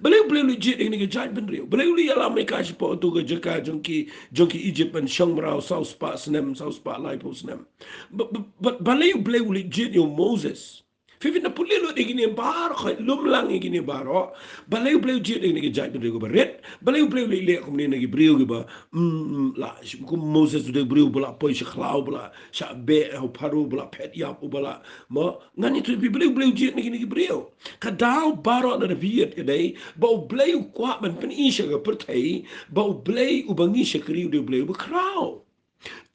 Balei u Blei u leit jied da kine ki jaitbynriew? Balei u leit ïalam ïa ka shapoh tu ka jaka jong ki, jong ki Egypt ban shong mraw saw spah snem, saw spah laiphew snem? Ba, ba, ba, balei u Blei u leit jied ïa u Moses? Phi, phin da pule lut ïa kine baroh, lum lang ïa kine baroh. Balei u Blei u jied ïa kine ki jaitbynriew kiba rit? Balei u Blei u leit leh kumne na ki briew kiba, mm, mm, la, kum Moses u dei u briew uba la poi sha khlaw, uba la shah beh ha u Pharaoh, uba la phet ïap, uba la, mo, ngan ïathuh ïa phi balei u Blei u jied na kine ki briew. Ka daw baroh lada phi ïohi ka dei ba u Blei u kwah ban pyni sha ka pyrthei ba u Blei uba ngi shakri u dei u Blei uba khraw.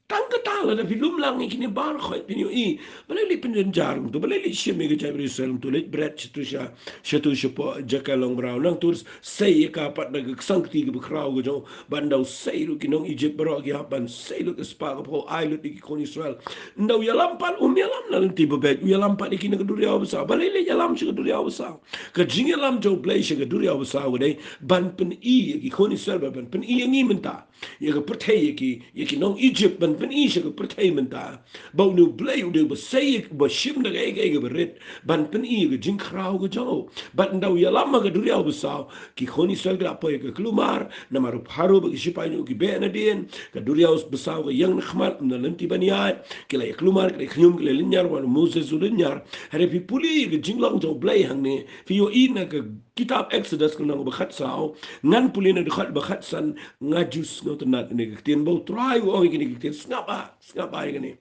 Tang kata, lada phi lum lang ïa kine baroh, phin ïohi, balei leit pynjynjar kumta, balei leit shim ïa ka jaitbynriew Israel kumta, leit bret shatu sha, shatu shapoh jaka long mraw, nangta u sei ïa ka pat da ka ksangkti kaba khraw ka jong u. Ban da u sei ruh, ki nong Egypt baroh ki hap ban sei lut ka spah ka phew, ai lut ïa ki khun Israel. Ynda u ïalam pat, um ïalam na lynti babeit, u ïalam pat ïa ki na ka duriaw basaw. Balei leit ïalam sha ka duriaw basaw? Ka jingïalam jong u Blei sha ka duriaw basaw ka dei ban pyni ïa ki khun Israel, ban, ban pyni ïa ngi mynta, ïa ka pyrthei, ïa ki, ïa ki nong Egypt, ban pyni sha ka pyrthei mynta ba une u Blei u dei uba sei, uba shim da kaei kaei kaba rit, ban pyni ïa ka jingkhraw ka jong u. Bad ynda u ïalam ha ka duriaw basaw, ki khun Israel ki la poi ha ka kulmar, namar u Pharaoh bad ki shipai jong u ki beh nadien. Ka duriaw basaw ka ïeng na khmat, ym don lynti ban ïaid. Ki la ïa kulmar, ki la ïa khñium, ki la ïa lynñiar, wat u Moses u lynñiar. Hynrei phi pule ïa ka jinglong jong u Blei hangne, phi ïohi na ka kitab Exodus ka lynnong ba khatsaw, ngan pule na dkhot ba khatsan, nga ju sngewtynnat ïa kane ka ktien ba u Trai u ong ïa kane ka ktien, sngap bha, sngap bha ïa kane.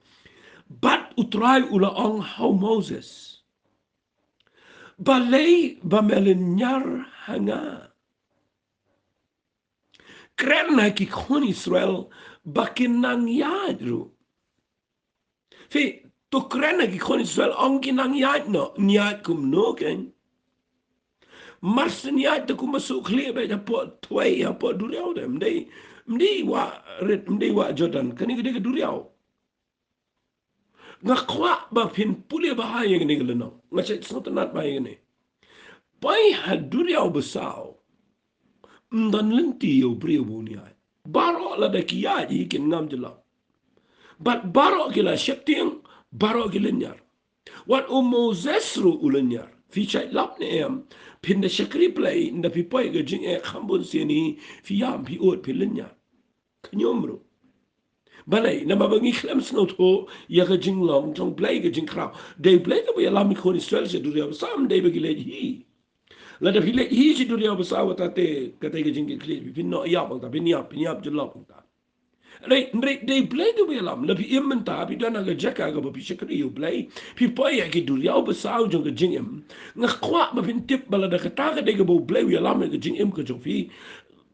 Bad u Trai u la ong ha u Moses, balei ba me lynñiar ha nga? Kren ha ki khun Israel ba kin nang ïaid ruh. Phi, to kren ha ki khun Israel, ong kin nang ïaid noh, ïaid kumno kein? Mar shu ïaid te kumba shu khlieh beit hapoh thwei, hapoh duriaw de, ym dei, ym dei wah rit, ym dei wah Jordan, kane ka dei ka duriaw. Nga kwah ba phin pule bha ïa kane ka lynnong. Nga shait sngewtynnat bha ïa kane. Poi ha duriaw basaw, ym don lynti ïa u briew ba un ïaid. Baroh lada ki ïaid hi kin ngam jyllop. Bad baroh ki la sheptieng, baroh ki lynñiar. Wat u Moses ruh u lynñiar. Phi shait lap ne em? Phin da shakri Blei, ynda phi poi ka jingeh kham bun sien hi, phi ïam, phi ud, phi lynñiar. Ka niam ruh. Balei, namar ba ngi khlem sngewthuh ïa ka jinglong jong Blei, ka jingkhraw. Dei Blei te ba ïalam ïa ki khun Israel sha duriaw Basaw, ym dei ba ki leit hi. Lada phi leit hi sha duriaw Basaw, kata te, kata ka jingkitkhlieh, phin noh ïap hangta, phin ïap, phin ïap jyllop hangta. Dei, dei, dei Blei te ba ïalam. Lada phi im mynta, phi don ha ka jaka kaba phi shakri ïa u Blei, phi poi ïa ki duriaw Basaw jong ka jingim. Nga kwah ba phin tip ba lada kata ka dei kaba u Blei u ïalam ïa ka jingim ka jong phi,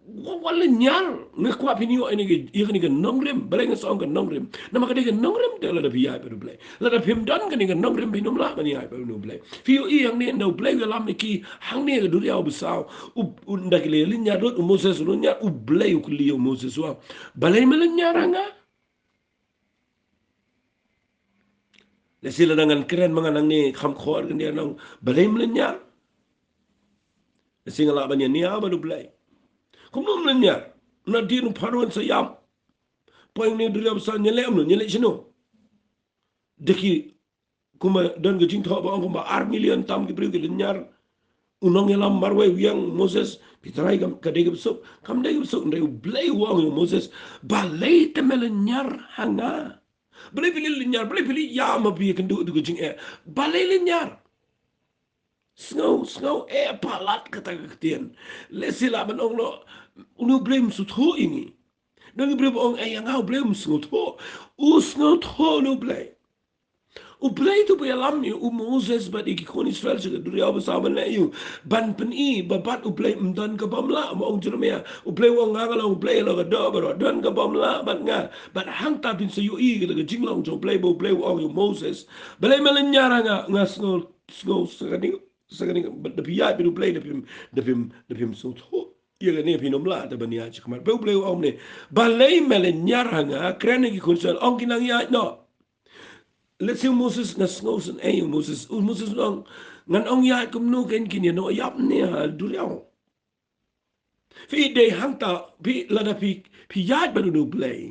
wat, wat lynñiar. Nga kwah phin ïoh ïa kane ka, ïa kane ka nongrim. Balei nga sa ong ka nongrim? Namar ka dei ka nongrim te lada phi ïaid bad u Blei. Lada phim don kane ka nongrim, phin ym lah ban ïaid bad u Blei. Phi ïohi hangne, ynda u Blei u ïalam ïa ki hangne ha ka duriaw Basaw, u, u, ynda ki la lynñiar lut, u Moses u lynñiar, u Blei u kylli ïa u Moses, u ong, balei me lynñiar ha nga? Lehse lada ngan kren ma nga nangne, kham khor kane, ngan ong, balei me lynñiar? Lehse nga lah ban ïania bad u Blei. Kumno me lynñiar? Nadien u Pharaoh un sa ïam. Poi hangne ha duriaw Basaw, ngi leh kumno, ngi leh shano? Da ki, kumba don ka jingthoh ba ong kumba ar million tam ki briew ki lynñiar. U nongïalam marwei u ïeng, Moses, phi tharai ka, ka dei kaba suk? Kam dei kaba suk, hynrei u Blei u ong ïa u Moses, balei te me lynñiar ha nga? Balei phi lynñiar, balei phi ïam, ma phi ïakynduh ïa ka jingeh? Balei lynñiar? Sngew, sngew eh palat kata ka ktien. Lehse lah ban ong lo, une u Blei um sngewthuh ïa ngi. Don ki briew ba ong, eh, ïa nga u Blei um sngewthuh. U sngewthuh une u Blei. U Blei te ba ïalam ïa u Moses bad ïa ki khun Israel sha ka duriaw Basaw ban leh ïa u, ban pyni ba bad u Blei ym don kaba ym lah, ba ong Jeremaïah. U Blei u ong, nga nga long u Blei halor ka doh baroh, don kaba ym lah bad nga. Bad hangta phin sa ïohi ka jinglong jong u Blei, ba u Blei u ong ïa u Moses, balei me lynñiar ha nga? Nga sngew, sngew sa kane, sa kane, da phi ïaid bad u Blei, da phim, da phim, da phim sngewthuh ïa kane, phin ym lah te ban ïaid shakhmat. Bad u Blei u ong ne, balei me lynñiar ha nga? Kren ïa ki khun Israel, ong ki nang ïaid noh. Lehse u Moses, nga sngew sngewsih ïa u Moses, u Moses u ong, ngan ong ïaid kumno, kein kin ïa noh ïap ne ha duriaw. Phi dei hangta, phi lada phi, phi ïaid bad une u Blei,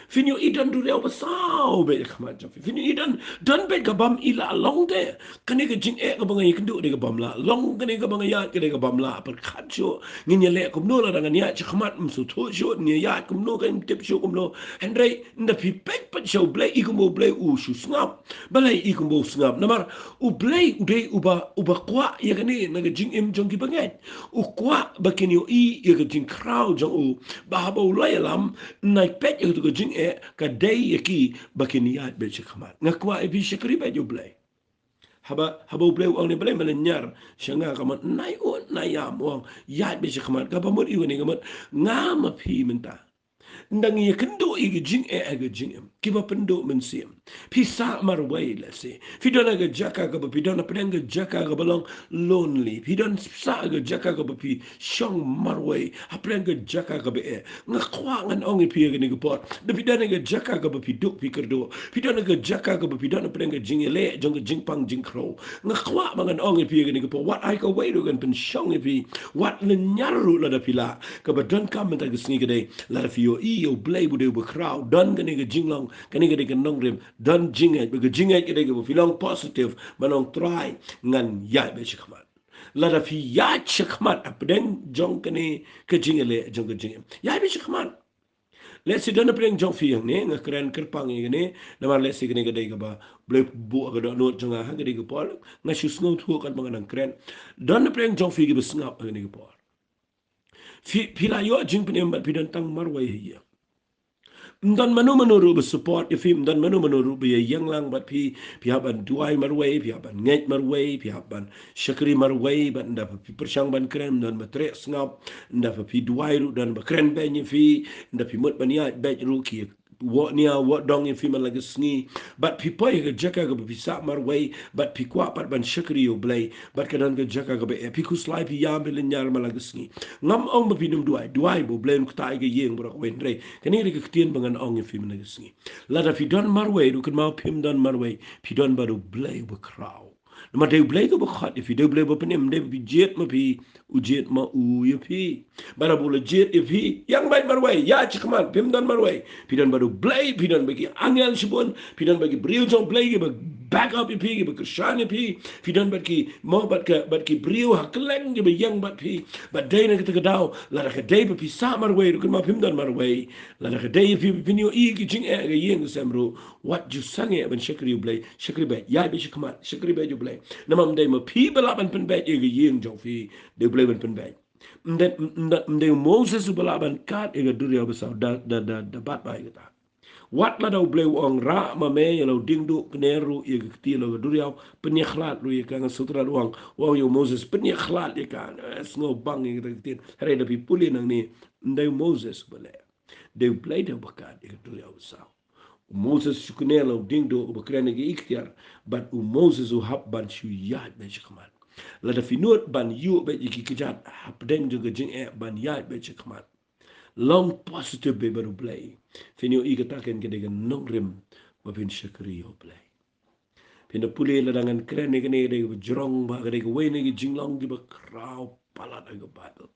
phin ïohi don duriaw basaw beit ha khmat jong phi. Phin ïohi don, don beit kaba ym i lah long te. Kane ka jingeh kaba nga ïakynduh dei kaba ym lah long, kane kaba nga ïaid ka dei kaba ym lah pyrkhat shuh. Ngin ïaleh kumno lada ngan ïaid shakhmat, ym sngewthuh shuh, ngin ïaid kumno, kan ym tip shuh kumno. Hynrei ynda phi peit pat sha u Blei, i kumba u Blei u shu sngap. Balei i kumba u sngap? Namar u Blei u dei uba, uba kwah ïa kane na ka jingim jong ki bangeit. U kwah ba kin ïohi ïa ka jingkhraw jong u, ba haba u la ïalam, nai peit ïa kata ka jingeh, ka dei ïa ki ba kin ïaid beit shakhmat. Nga kwah ïa phi shakri beit ïa u Blei. Haba, haba u Blei u ong ne, balei me lynñiar sha nga, ka mut nai ud nai ïam, u ong ïaid beit shakhmat. Kaba mut ïa kane ka mut nga ma phi mynta, ynda ngi ïakynduh ïa ka jingeh ha ka jingim, kiba pynduh mynsiem. Phi sah marwei lehse. Phi don ha ka jaka kaba phi don, hapdeng ka jaka kaba long lonely. Phi don sah ha ka jaka kaba phi shong marwei, hapdeng ka jaka kaba eh. Nga kwah ngan ong ïa phi ha kane ka por, da phi don ha ka jaka kaba phi duk phi kyrduh, phi don ha ka jaka kaba phi don hapdeng ka jingïaleh jong ka jingpang jingkhraw, nga kwah ba ngan ong ïa phi ha kane ka por, wat ai kawei ruh kan pynshong ïa phi, wat lynñiar ruh lada phi lah. Kaba donkam mynta ka sngi ka dei, lada phi ïohi ïa u Blei ba u dei uba khraw, don kane ka jinglong, kane ka dei ka nongrim, don jingngeit, ba ka jingngeit ka dei kaba phi long positive, ba ong, Trai, ngan ïaid beit shakhmat. Lada phi ïaid shakhmat hapdeng jong kane ka jingïaleh jong ka jingim, ïaid beit shakhmat. Lehse don hapdeng jong phi hangne, nga kren kyrpang ïa kane, namar lehse kane ka dei kaba u Blei u buh ha ka dohnud jong nga ha kane ka por, nga shu sngewthuh katba nga nang kren. Don hapdeng jong phi kiba sngap ha kane ka por. Phi, phi la ïoh jingpynim bad phi don tang marwei ha ïing. Ym don mano mano ruh ba support ïa phi, ym don mano mano ruh ba ïeng lang bad phi. Phi hap ban duwai marwei, phi hap ban ngeit marwei, phi hap ban shakri marwei, bad ynda phi pyrshang ban kren, ym don ba treh sngap. Ynda phi duwai ruh, don ba kren beiñ ïa phi. Ynda phi mut ban ïaid beit ruh, ki wad nia wad dong ïa phi man la ka sngi. Bad phi poi ha ka jaka kaba phi sah marwei, bad phi kwah pat ban shakri ïa u Blei, bad ka don ka jaka kaba eh, phi khuslai, phi ïam, phi lynñiar man la ka sngi. Ngam ong ba phin ym duwai, duwai ba u Blei un ktah ïa ka ïing baroh kawei, hynrei kane ka dei ka ktien ba ngan ong ïa phi man la ka sngi. Lada phi don marwei ruh, kynmaw phim don marwei, phi don bad u Blei uba khraw. Namar dei U Blei uba khot ïa phi, dei U Blei uba pynim, dei phi jied ma phi, u jied ma u ïa phi. Bad haba u la jied ïa phi, ïeng beit marwei, ïaid shakhmat, phim don marwei. Phi don bad U Blei, phi don bad ki angel shibun, phi don bad ki briew jong U Blei kiba back up ïa phi, kiba kyrshan ïa phi. Phi don bad ki, mo, bad ka, bad ki briew ha kylleng kiba ïeng bad phi. Bad dei na kata ka daw, lada ka dei ba phi sah marwei ruh, kynmaw phim don marwei. Lada ka dei phi, phin ïohi ki jingeh ha ka ïing ka sem ruh, wat ju sangeh ban shakri U Blei, shakri beit, ïaid beit shakhmat, shakri beit ïa U Blei. Namar ym dei ma phi ba lah ban pynbeit ïa ka ïing jong phi, dei U Blei ban pynbeit. Ym dei, ym dei, ym dei u Moses uba lah ban kad ïa ka duriaw basaw, da, da, da, da bat bha ïa kata. Wat lada U Blei u ong rah ma me ïa la u diengduh, kner ruh ïa ka kti la ka duriaw, pynïakhlad ruh ïa ka, nga sngewthuh u ong, u ong ïa u Moses, pynïakhlad ïa ka, eh, sngewbang ïa kata ka ktien. Hynrei da phi pule nangne, ym dei u Moses uba leh. Dei U Blei te uba kad ïa ka duriaw basaw. U Moses shu kner la u diengduh uba kren ïa ka iktiar, bad u Moses u hap ban shu ïaid beit shakhmat. Lada phi nud ban ïuh beit ïa ki kjat hapdeng jong ka jingeh, ban ïaid beit shakhmat. Long positive beit bad U Blei. Phin ïohi kata kein ka dei ka nongrim ba phin shakri ïa U Blei. Phin da pule, lada ngan kren ïa kane, ka dei kaba jrong bha, ka dei kawei na ki jinglong kiba khraw palat ha ka Baibl.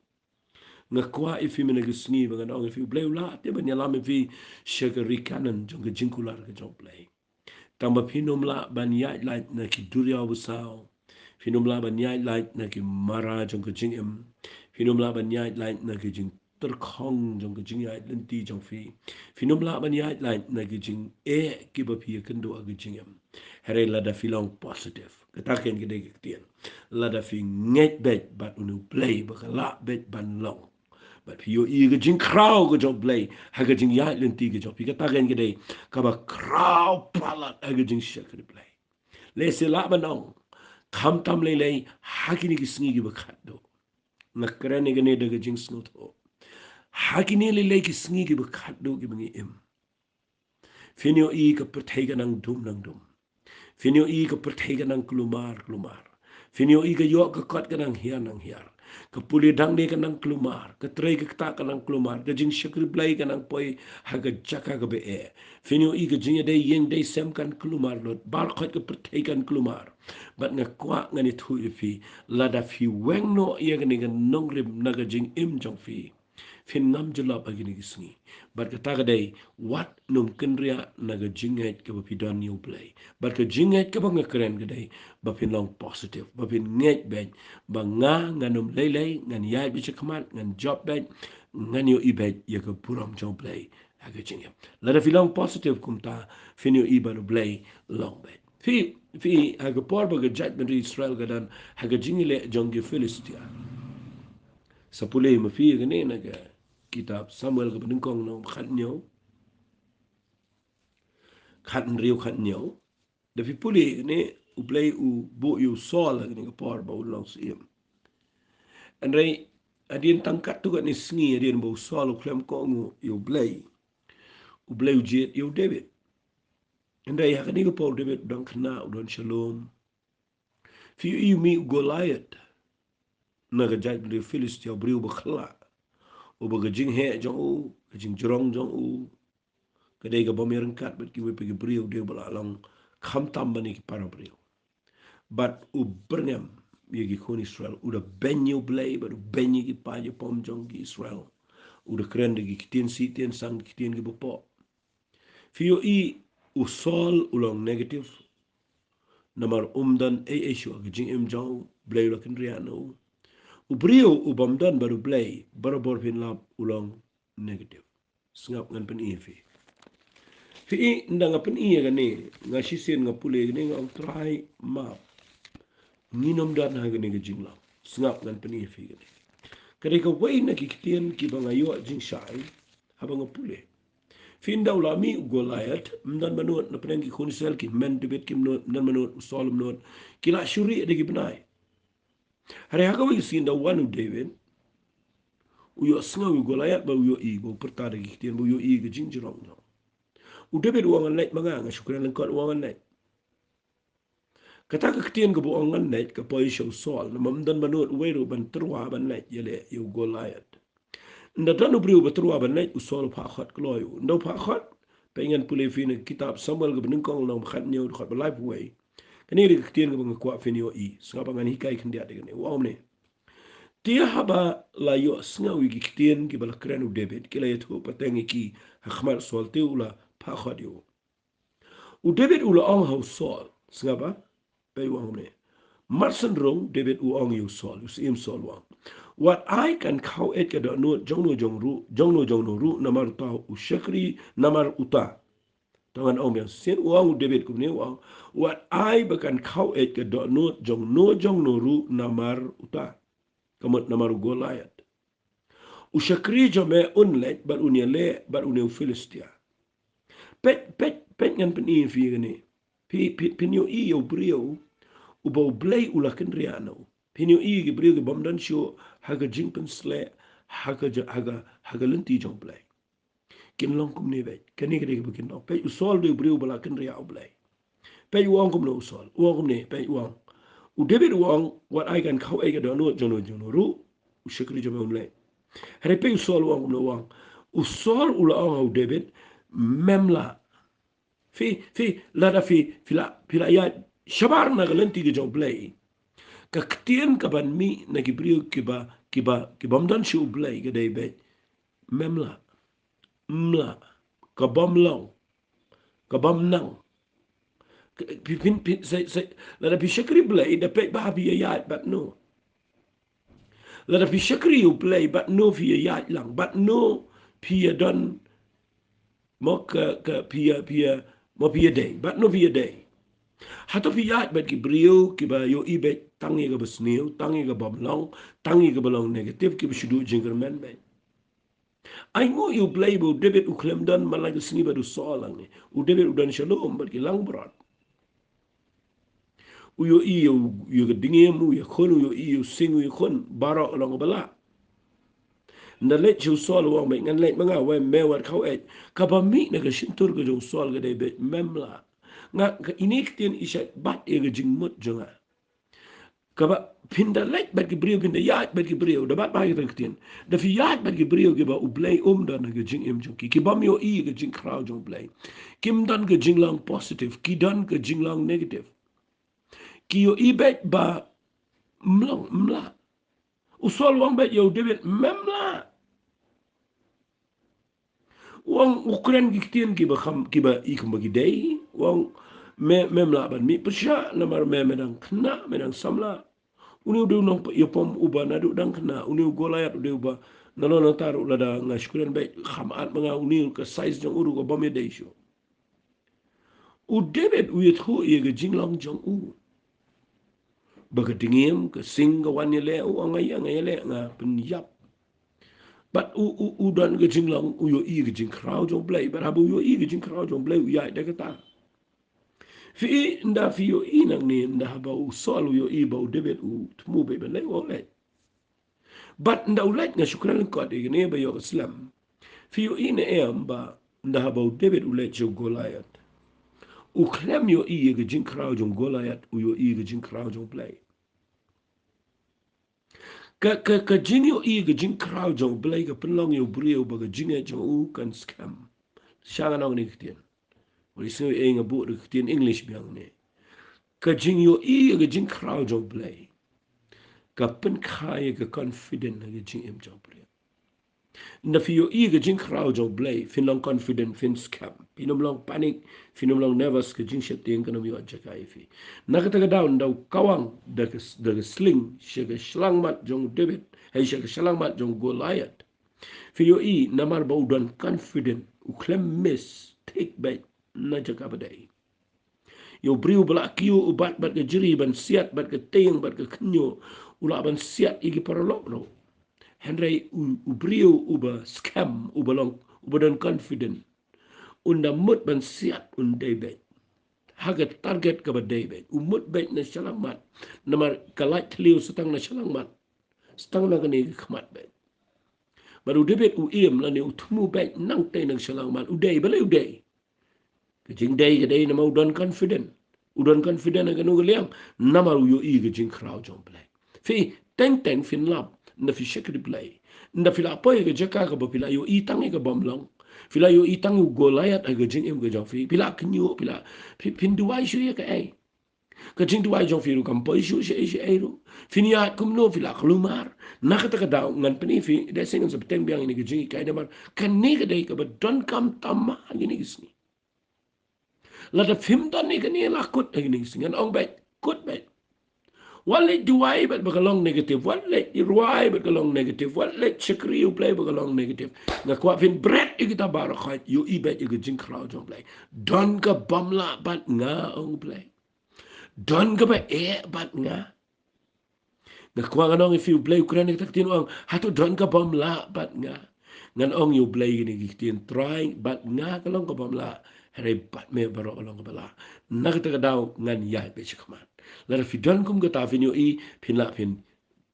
Nga kwah ïa phi mynne ka sngi ba ngan ong ïa phi, U Blei u lah te ban ïalam ïa phi sha ka ri Kanaan jong ka jingkular ka jong U Blei. Tang ba phin ym lah ban ïaid lait na ki duriaw basaw. Phin ym lah ban ïaid lait na ki mara jong ka jingim. Phin ym lah ban ïaid lait na ki jingtyrkhong jong ka jingïaid lynti jong phi. Phin ym lah ban ïaid lait na ki jingeh kiba phi ïakynduh ha ka jingim. Hynrei lada phi long positive, kata kein ka dei ka ktien. Lada phi ngeit beit bad une U Blei ba ka lah beit ban long. Bad phi ïohi ka jingkhraw ka jong U Blei ha ka jingïaid lynti ka jong phi, kata kein ka dei kaba khraw palat ha ka jingshakri Blei. Lehse lah ban ong, khamtam lei lei ha kine ki sngi kiba khatduh. Nga kren ïa kane da ka jingsngewthuh. Ha kine lei lei ki sngi kiba khatduh kiba ngi im, phin ïohi ka pyrthei ka nang dum nang dum. Phin ïohi ka pyrthei ka nang kulmar kulmar. Phin ïohi ka ïoh ka kot ka nang hiar nang hiar. Ka pule dang ne ka nang kulmar. Ka trei ka ktah ka nang kulmar. Ka jingshakri Blei ka nang poi ha ka jaka kaba eh. Phin ïohi ka jingïadei ïing dei sem kan kulmar lut. Baroh ka pyrthei kan kulmar. Bad nga kwah ngan ïathuh ïa phi, lada phi weng noh ïa kane ka nongrim na ka jingim jong phi, phin ngam jyllop ha kine ki sngi. Bad kata ka dei, wat nym kynriah na ka jingngeit kaba phi don ïa U Blei. Bad ka jingngeit kaba nga kren ka dei ba phin long positive, ba phin ngeit beit ba nga ngan ym lei lei, ngan ïaid beit shakhmat, ngan jop beit, ngan ïohi beit ïa ka burom jong U Blei ha ka jingim. Lada phi long positive kumta, phin ïohi ba U Blei long beit. Phi, phi, ha ka por ba ka jaitbynriew Israel ka don ha ka jingïaleh jong ki Philistia. Sa pule ma phi kane na ka kitab Samuel kaba nyngkong lynnong khathynñiew. Khathynriew, khathynñiew. Da phi pule kane, U Blei u buh ïa u Saul ha kane ka por ba un long syiem. Hynrei hadien tang katto katne sngi hadien ba u Saul u khlem kohnguh ïa U Blei, U Blei u jied ïa u David. Hynrei ha kane ka por u David u dang khynnah, u don shalom. Phi ïohi u mih u Goliath na ka jaitbynriew Philistia, u briew uba khyllah, uba ka jingheh jong u, ka jingjrong jong u, ka dei kaba ym ïaryngkat bad kiwei pat ki briew, dei uba la long khamtam ban ïa ki para briew. Bad u byrngem ïa ki khun Israel, u da beiñ ïa U Blei, bad u beiñ ïa ki paid ïa pom jong ki Israel. U da kren da ki ktien sih ktien sang, ki ktien kiba poh. Phi ïohi u Saul u long negative. Namar um don ei ei shuh ha ka jingim jong u, Blei u la kynriah na u. U briew u bym don bad U Blei, barabor phin lap u long negative. Sngap ngan pyni ïa phi. Phi i, ynda nga pyni ïa kane, nga shisien nga pule ïa kane, nga ong Trai map, ngin ym don ha kane ka jinglong. Sngap ngan pyni ïa phi kane. Ka dei kawei na ki ktien kiba nga ïoh jingshai haba nga pule. Phi, ynda u la mih u Goliath, ym don ba nud, na pdeng ki khun Israel ki hynmen tbit kim nud, ym don ba nud, u Saul um nud, ki la shu rieh da ki bnai. Hynrei ha kawei ka sngi ynda wan u David, u ïohsngew ïa u Goliath ba u ïohi, ba u pyrta da ki ktien, ba u ïohi ka jingjrong jong u. U David u ong ngan leit ma nga, nga shu kren lyngkot, u ong ngan leit. Kata ka ktien kaba u ong ngan leit ka poi sha u Saul, namar ym don ba nud uwei ruh ban tyrwa ban leit ïaleh ïa u Goliath. Ynda don u briew ba tyrwa ban leit, u Saul u phah khot kloi u. Ynda u phah khot, peit ngan pule ïa phi na ka kitab Samuel kaba nyngkong lynnong ba khathynñiew, dkhot ba laiphew wei. Kane ka dei ka ktien kaba nga kwah phin ïohi. Sngap ba ngan hikai khyndiat ïa kane. U ong kumne. Te haba la ïohsngew ïa ki ktien kiba la kren u David, ki la ïathuh pateng ïa ki ha khmat u Saul, te u la phah khot ïa u. U David u la ong ha u Saul, sngap ba, peit u ong kumne. Mar shen rung David u ong ïa u Saul, u syiem Saul u ong. Wat ai kan khaw eit ka dohnud jong no jong ruh, jong no jong no ruh, namar uta u shakri, namar uta. To ngan ong biang shisien, u ong u David kumne u ong. Wat ai ba kan khaw eit ka dohnud jong no jong no ruh namar uta. Ka mut namar u Goliath. U shakri jong me un leit bad un ïaleh bad une u Philistia. Peit, peit, peit ngan pyni ïa phi kane. Phi, phi, phin ïohi ïa u briew uba U Blei u la kynriah na u. Phin ïohi ïa ki briew ki bym don shuh ha ka jingpynsleh ha ka ja-, ha ka, ha ka lynti jong U Blei. Kin long kumne beit. Kane ka dei kaba kin long. Peit u Saul u dei u briew ba la kynriah U Blei. Peit u ong kumne u Saul. U ong kumne, peit u ong. U David u ong, wat ai kan khaw eit ka dohnud jong no jong no ruh. U shakri jong me un leit. Hynrei peit u Saul u ong kumne u ong. U Saul u la ong ha u David, mem lah. Phi, phi, lada phi, phi la, phi la ïaid shabar na ka lynti ka jong U Blei. Ka ktien kaban mih na ki briew kiba, kiba, ki bym don shuh U Blei ka dei beit. Mem lah. Mlah. Ka bym long. Ka bym nang. Ka, phi, phin, phin, sa, sa, lada phi shakri Blei, da peit ba phi ïaid bad no. Lada phi shakri U Blei, bad no phi ïaid lang, bad no phi ïadon, mo ka, ka phi ïa, phi ïa, mo phi ïadei, bad no phi ïadei. Hato phi ïaid bad ki briew kiba ïohi beit tang ïa kaba sniew, tang ïa kaba ym long, tang ïa kaba long negative, kiba shu duh jingkyrmen beit. Ai nguh ïa U Blei ba u David u khlem don man la ka sngi bad u Saul hangne. U David u don shalom bad ki langbrot. U ïohi ïa u, ïa ka dngiem, u ïakhun, u ïohi ïa u sing, u ïakhun, baroh ka long kaba lah. Nda leit sha u Saul u ong beit ngan leit ma nga, wei me wat khaw eit. Kaba mih na ka shyntur ka jong u Saul ka dei beit mem lah. Nga ka ine i ktien i shait bat ïa ka jingmut jong nga. Kaba phin da leit bad ki briew, phin da ïaid bad ki briew, da bat ba ïa ka ktien. Da phi ïaid bad ki briew kiba U Blei um don ha ka jingim jong ki, ki bym ïohi ka jingkhraw jong U Blei. Kim don ka jinglong positive, ki don ka jinglong negative. Ki ïohi beit ba mlong, mlah. U Saul u ong beit ïa u David mem lah. U ong u kren ki ktien kiba kham, kiba i kumba ki dei. U ong me, mem lah ban mih pyrshah namar me, me dang khynnah, me dang samla. Une u dei u nongïapom uba naduh dang khynnah, une u Goliath u dei uba nalor nangta ruh lada nga shu kren beit kham at ma nga, une ka size jong u ruh ka bym ïadei shuh. U David u ïathuh ïa ka jinglong jong u. Ba ka dngiem, ka sing ka wan ïaleh, u ong nga ïa, nga ïaleh, nga pynïap. Bad u, u, u don ka jinglong, u ïohi ka jingkhraw jong U Blei, bad haba u ïohi ka jingkhraw jong U Blei, u ïaid da kata. Phi i, nda phi ïohi nangne, nda haba u Saul u ïohi ba u David u thmu beit ban leit, u leit. Bad nda u leit, nga shu kren lyngkot ïa kane ba ïoh ka slem. Phi ïohi ne em ba nda haba u David u leit sha u Goliath, u khlem ïohi ïa ka jingkhraw jong u Goliath, u ïohi ïa ka jingkhraw jong U Blei. Ka, ka, ka jingïohi ïa ka jingkhraw jong U Blei ka pynlong ïa u briew ba ka jingngeit jong u kan skhem. Sha nga ong kane ka ktien. Wat sngew ei, nga buh da ka ktien English biang ne. Ka jingïohi ïa ka jingkhraw jong U Blei ka pynkha ïa ka confident ha ka jingim jong u briew. Nda phi ïohi ïa ka jingkhraw jong U Blei, phin long confident, phin skhem, phin ym long panic, phin ym long nervous, ka jingsheptieng kan ym ïoh jaka ïa phi. Na kata ka daw nda u kawang da ka, da ka sling sha ka shyllangmat jong u David, hei sha ka shyllangmat jong u Goliath. Phi ïohi namar ba u don confident, u khlem miss thik beit na jaka ba dei. Ïa u briew ba la kiew u bat bad ka jri ban siat bad ka tieng bad ka khynñiuh, u lah ban siat ïa ki paralok ruh. Hynrei u, u briew uba skhem, uba long, uba don confident, un da mut ban siat un dei beit ha ka target kaba dei beit. U mut beit na shyllangmat namar ka lait thliew sa tang na shyllangmat, sa tang na kane ka khmat beit. Bad u David u im lane u thmu beit nangtei na ka shyllangmat, u dei, balei u dei? Ka jingdei ka dei namar u don confident. U don confident ha kano ka liang? Namar u ïohi ka jingkhraw jong U Blei. Phi, teng teng phin lap, nda phi shakri Blei, nda phi la poi ha ka jaka kaba phi la ïohi tang ïa ka bym long, phi la ïohi tang ïa u Goliath ha ka jingim ka jong phi, phi la khynñiuh, phi la, phi, phin duwai shuh ïa kaei? Ka jingduwai jong phi ruh kam poi shuh shaei shaei ruh. Phin ïaid kumno phi la kulmar. Na kata ka daw ngan pyni phi, dei shisha ngan sa bteng biang ïa kane ka jinghikai namar kane ka dei kaba donkam tam ha kine ki sngi. Lada phim don ïa kane la kut ha kine ki sngi, ngan ong beit, kut beit. Wat leit duwai bad ba ka long negative, wat leit rwai bad ka long negative, wat leit shakri U Blei ba ka long negative. Nga kwah phin bret ïa kita baroh khoit, ïohi beit ïa ka jingkhraw jong U Blei. Don ka bym lah bad nga, ong U Blei. Don kaba eh bad nga. Nga kwah ngan ong ïa phi, U Blei u kren ïa kita ki ktien, u ong, hato don ka bym lah bad nga? Ngan ong ïa U Blei kine ki ktien, Trai, bad nga ka long ka bym lah, hynrei bad me baroh ka long kaba lah. Na kata ka daw ngan ïaid beit shakhmat. Lada phi don kum kata, phin ïohi, phin lah phin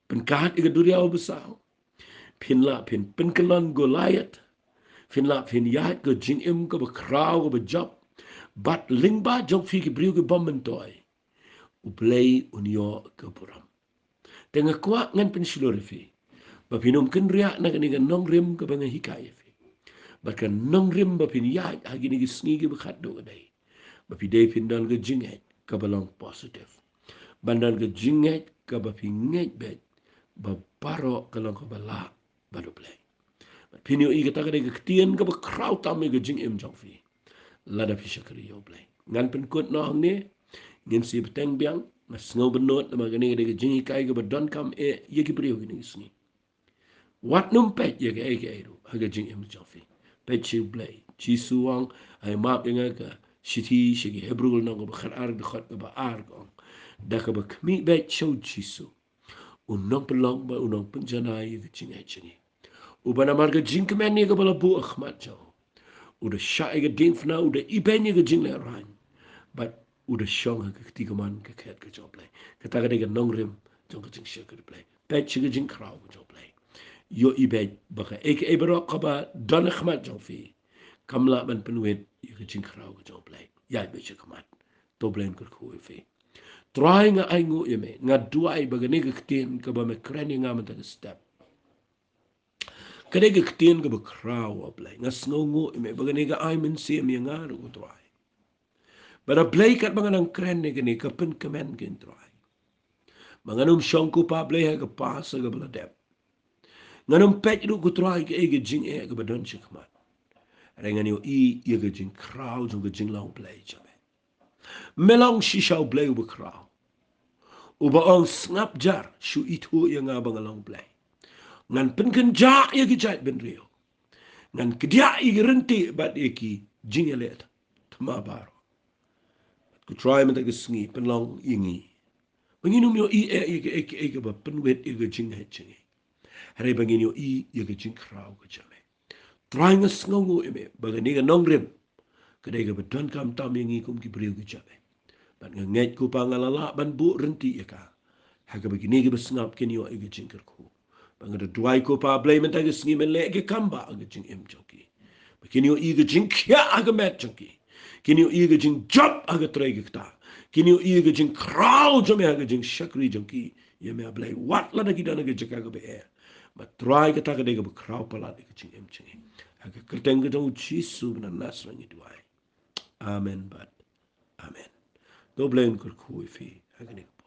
pynkat ïa ka duriaw basaw. Phin lah phin pynkyllon Goliath. Phin lah phin ïaid ka jingim kaba khraw kaba jop. Bad lyngba jong phi ki briew ki bym myntoi, U Blei un ïoh ka burom. Te nga kwah ngan pynshlur ïa phi ba phin ym kynriah na kane ka nongrim kaba nga hikai ïa phi. Bad ka nongrim ba phin ïaid ha kine ki sngi kiba khatduh ka dei ba phi dei phin don ka jingngeit kaba long positive. Ban don ka jingngeit kaba phi ngeit beit ba baroh ka long kaba lah bad U Blei. Bad phin ïohi kata ka dei ka ktien kaba khraw tam ïa ka jingim jong phi lada phi shakri ïa U Blei. Ngan pynkut noh hangne, ngin sa bteng biang, nga sngew bynnud namar kane ka dei ka jinghikai kaba donkam eh ïa ki briew kine ki sngi. Wat nym peit ïa kaei kaei ruh ha ka jingim jong phi. Peit sha U Blei. Jisu u ong, ai map ïa nga, ka shithi sha ki Hebru lynnong kaba khatar, dkhot kaba ar ka ong, da kaba khmih beit sha U Jisu, u nongpynlong bad u nongpynjanai ïa ka jingngeit jong ngi. Uba namar ka jingkmen ïa kaba la buh ha khmat jong u, u da shah ïa ka diengphna, u da ibeiñ ïa ka jinglehrain, bad u da shong ha ka kti kamon ka khet ka jong U Blei. Kata ka dei ka nongrim jong ka jingshakri Blei. Peit sha ka jingkhraw ka jong U Blei. Ïohi beit ba kaei kaei baroh kaba don ha khmat jong phi kam lah ban pynwit ïa ka jingkhraw ka jong U Blei. Ïaid beit shakhmat. To U Blei un kyrkhu ïa phi. Trai, nga ainguh ïa me, nga duwai ba kane ka ktien kaba me kren ïa nga mynta ka step, ka dei ka ktien kaba khraw, A Blei. Nga sngewnguh ïa me ba kane ka ai mynsiem ïa nga ruh, ko Trai. Bad A Blei, katba nga nang kren ïa kane, ka pynkmen kein, Trai. Ba ngan ym shong, ko Pa Blei, ha ka pass kaba la dep. Ngan ym peit ruh, ko Trai, kaei ka jingeh kaba don shakhmat. Hynrei ngan ïohi ïa ka jingkhraw jong ka jinglong Blei jong me. Me long shisha U Blei uba khraw, uba ong, sngap jar, shu ithuh ïa nga ba nga long Blei. Ngan pynkynjah ïa ki jaitbynriew. Ngan kdiah ïa ki ryntieh bad ïa ki jingïaleh thma baroh. Ko Trai, mynta ka sngi pynlong ïa ngi ba ngin ym ïohi eh ïa kaei kaei kaba pynwit ïa ka jingngeit jong ngi, hynrei ba ngin ïohi ïa ka jingkhraw ka jong me. Trai, nga sngewnguh ïa me ba kane ka nongrim ka dei kaba donkam tam ïa ngi kum ki briew ki jong me. Bad nga ngeit, ko Pa, nga la lah ban buh ryntieh ïa ka, ha kaba kine kiba sngap kin ïoh ïa ka jingkyrkhu. Bad nga da duwai, ko Pa Blei, mynta ka sngi men leh ki kam ba ha ka jingim jong ki, ba kin ïohi ka jingkhiah ha ka met jong ki, kin ïohi ka jingjop ha ka trei ka kta, kin ïohi ka jingkhraw jong me ha ka jingshakri jong ki ïa me, A Blei, wat lada ki don ha ka jaka kaba eh. Bad Trai, kata ka dei kaba khraw palat ïa ka jingim jong ngi. Ha ka kyrteng ka jong U Jisu ba na Nasareth ngi duwai. Amen bad amen. To U Blei un kyrkhu ïa phi ha kane ka